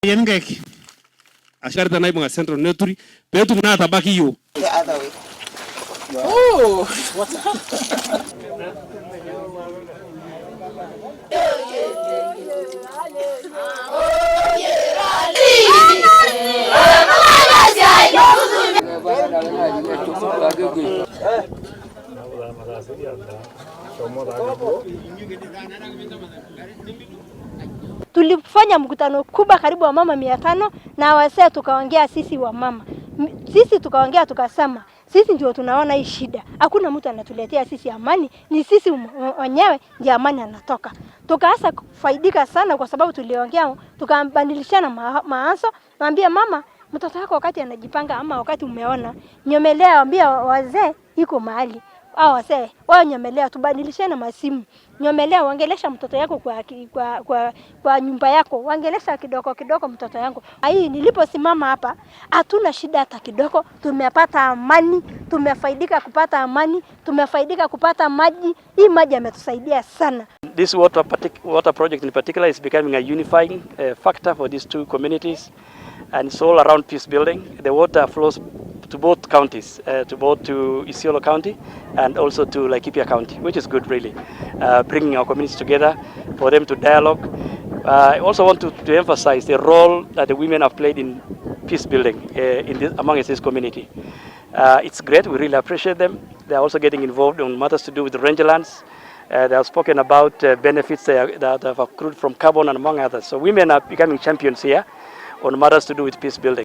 Nkaik asharita naibung'a central neturi peetum naa atabaki iyiok. The other way. Oh! Tulifanya mkutano kubwa karibu wa mama 500 na wazee, tukaongea sisi wa mama sisi tukaongea tukasema, sisi ndio tunaona hii shida, hakuna mtu anatuletea sisi amani, ni sisi wenyewe ndio amani anatoka. Tukaanza kufaidika sana, kwa sababu tuliongea, tukabadilishana mawazo, naambia mama, mtoto wako wakati anajipanga ama wakati umeona nyomelea, ambia wazee iko mahali au wazee wao nyomelea, tubadilishane masimu nyomelea, wangelesha mtoto yako kwa nyumba yako, wangelesha kidogo kidogo mtoto yangu. Hii niliposimama hapa, hatuna shida hata kidogo, tumepata amani, tumefaidika kupata amani, tumefaidika kupata maji. Hii maji ametusaidia sana. This water project in particular is becoming a unifying factor for these two communities, and it's all around peace building. The water flows to both counties, to both to Isiolo County and also to Laikipia County, which is good really, bringing our communities together for them to dialogue. I also want to emphasize the role that the women have played in peace building among this community. It's great, we really appreciate them. They are also getting involved on matters to do with the rangelands. They have spoken about benefits that have accrued from carbon and among others. So women are becoming champions here on matters to do with peace building.